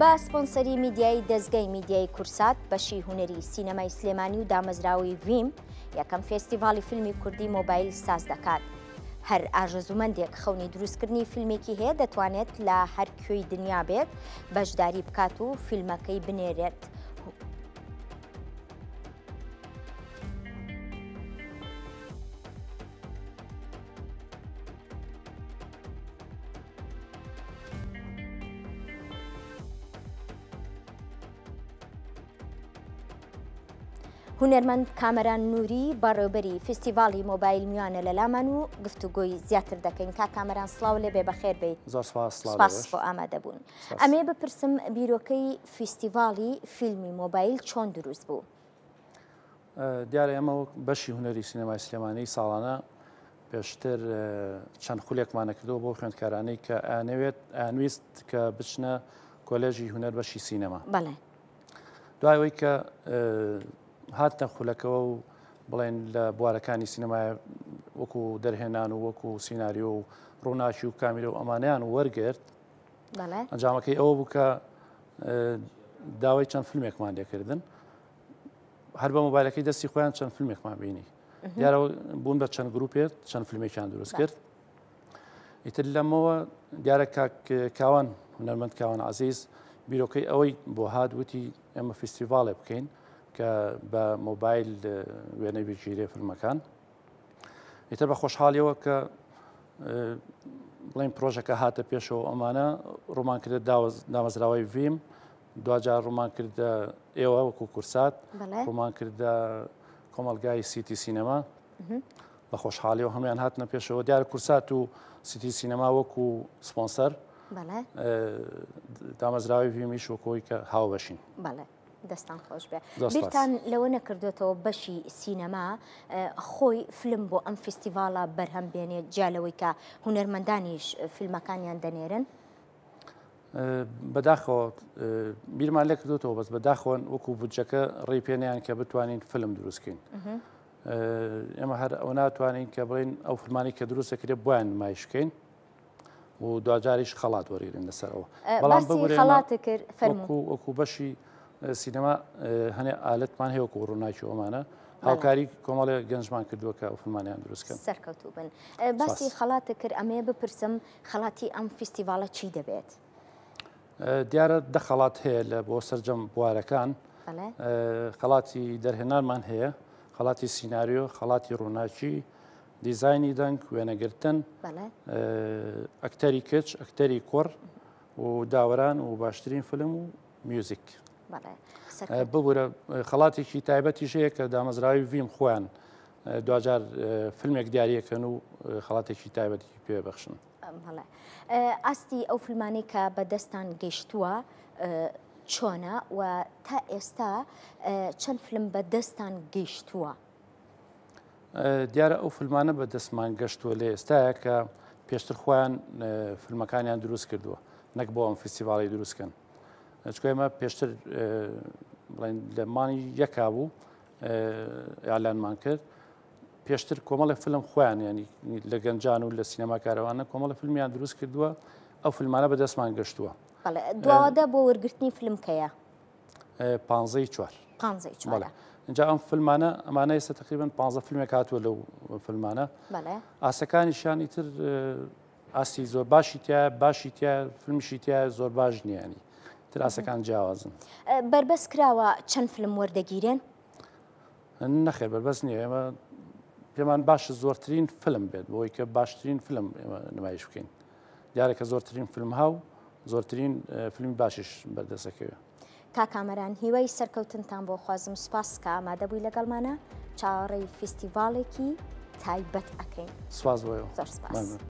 بە سپۆنسەری میدیایی دەزگای میدیایی کورسات، بەشی هونەری سینەمای سلێمانی و دامەزراوەی ڤیم، یەکەم فێستیڤاڵی فیلمی کوردی مۆبایل ساز دەکات. هەر ئارەزوومەندێک خەونی دروستکردنی فیلمێکی هەیە دەتوانێت لە هەر کوێی دنیا بێت بەشداری بکات و فیلمەکەی بنێرێت. هونەرمەند کامەران نوری بەڕێوبەری فیستیڤاڵی مۆبایل میوانە لە لامان و گفتوگۆی زیاتر دەکەین کا کامەران سڵاو لێبێ بەخێر بیت زۆر سپاس سپاس بۆ ئامادەبوون ئەمێ بپرسم بیرۆکەی فیستیڤاڵی فیلمی مۆبایل چۆن دروست بوو؟ دیارە ئێمە وەک بەشی هونەری سینەمای سلێمانی ساڵانە پێشتر چەند خولێکمانە کردەوە بۆ خوێندکارانەی کە ئەیانەوێت ئەیانویست کە بچنە کۆلێژی هونەر بەشی سینەما. بەڵێ. دوای ئەوەی کە هاتنە خولەکەوە و بڵێن لە بوارەکانی سینەمای وەکو دەرهێنان و وەکو سیناریۆ و ڕووناکی و کامیرە و ئەمانیان وەرگرت ئەنجامەکەی ئەوە بوو کە داوای چەند فیلمێکمان لێکردن هەر بە مۆبایلەکەی دەستی خۆیان چەند فیلمێکمان بینی دیارە بوون بە چەند گروپێک چەند فیلمێکیان دروست کرد ئیتر لەمەوە دیارە کاک کاوان هونەرمەند کاوان عزیز بیرۆکەی ئەوەی بۆ هات وتی ئێمە فیستیڤاڵێ بکەین کە بە مۆبایل وێنەی بگیرێ فیلمەکان ئیتر بە خۆشحاڵیەوە کە بڵێن پرۆژەکە هاتە پێشەوە ئەمانە ڕوومان کردە دامەزراوەی ڤیم دواجار ڕوومان کردە ئێوە وەکو کورسات ڕوومان کردە کۆمەلگای سیتی سینەما بە خۆشحاڵیەوە هەموان هاتنە پێشەوە دیارە کورسات و سیتی سینەما وەکو سپۆنسەر دامەزراوی ڤیمیش وەکۆی کە هاوبەشین. بەڵێ دەستان خۆش بێ بیرتان لەوە نەکردوێتەوە بەشی سینەما خۆی فلم بۆ ئەم فیستیڤاڵە بەرهەم بێنێت جیا لەوەی کە هونەرمەندانیش فیلمەکانیان دەنێرن؟ بەداخەوە بیرمان لێ کردوتەوە بەس بەداخەوە وەکو بودجەکە ڕێی پێنیان کە بتوانین فیلم دروستکەین. ئێمە هەر ئەو ناتوانین کە بڵین ئەو فیلمانی کە دروست دەکرێت بۆیان نمایش بکەین و دواجاریش خەڵات وەرگرین لەسەرەوە بەڵام خەڵات کرد وەکو وەکو بەشی سینەما هەنێ ئالەتمان هەیە وەکو ڕووناکی ئەومانە هاوکاری کۆمەڵێک گەنجمان کردووە کە ئەو فیلمانیان دروستکەن سەرکەوتوو بن باسی خەڵاتە کرد ئەمەیە بپرسم خەڵاتی ئەم فیستیڤاڵە چی دەبێت؟ دیارە دە خەڵات هەیە لە بۆ سەرجەم بوارەکان خەڵاتی دەرهێنانمان هەیە خەڵاتی سیناریۆ خەڵاتی ڕووناکی دیزایانی دەنگ وێنەگرتن ئەکتەری کچ ئەکتەری کوڕ و داوەران و باشترین فیلم و میوزیک ببورە خەڵاتێکی تایبەتیش هەیە کە دامەزراوی ڤیم خۆیان دواجار فیلمێک دیاریەکەن و خەڵاتێکی تایبەتی پێ بەخشن. بەڵێ ئاستی ئەو فیلمانەی کە بە دەستان گەیشتووە چۆنە و تا ئێستا چەند فیلم بە دەستان گەیشتووە؟ دیارە ئەو فیلمانە بە دەستمان گەشتووە لە ئێستاە کە پێشتر خۆیان فیلمەکانیان دروست کردووە نەک بۆ ئەم فیستیڤاڵی دروستکەن چکە ئێمە پێشتر بڵێن لە مانی یەکا بوو ئیعلانمان کرد پێشتر کۆمەڵی فیلم خۆیان ینی لە گەنجان و لە سینەماکارەوانە کۆمەڵی فیلمیان دروست کردووە ئەو فیلمانە بەدەستمان گەشتووە دواوەدە بۆ وەرگرتنی فیلم کەیە پانزەی چوار پانزەی چوار اینجا ئەم فیلمانە ئەمانە ئێستا تقریبا پ فیلمێک هاتووە لەو فیلمانە ئاسەکانیشانی تر ئاستی زۆر باشی تیا باشی تیا فیلمیشی تیا زۆر باش نییانی تر ئاسەکان جیاوازن بەربەست کراوە چەند فیلم وەردەگیرێن نەخێر بەربەست نییە ئێمە پێمان باشە زۆرترین فیلم بێت بۆی کە باشترین فیلم ئێمە نمایش بکەین دیارە کە زۆرترین فیلم ها و زۆرترین فیلمی باشیش بەردەسەکەوێ. کاک کامەران هیوای سەرکەوتنتان بۆ خوازم سوپاس کە ئامادە بووی لەگەڵمانە چاوەڕێی فیستیڤاڵێکی تایبەت ئەکەین سپاس بۆ زۆر سپاس.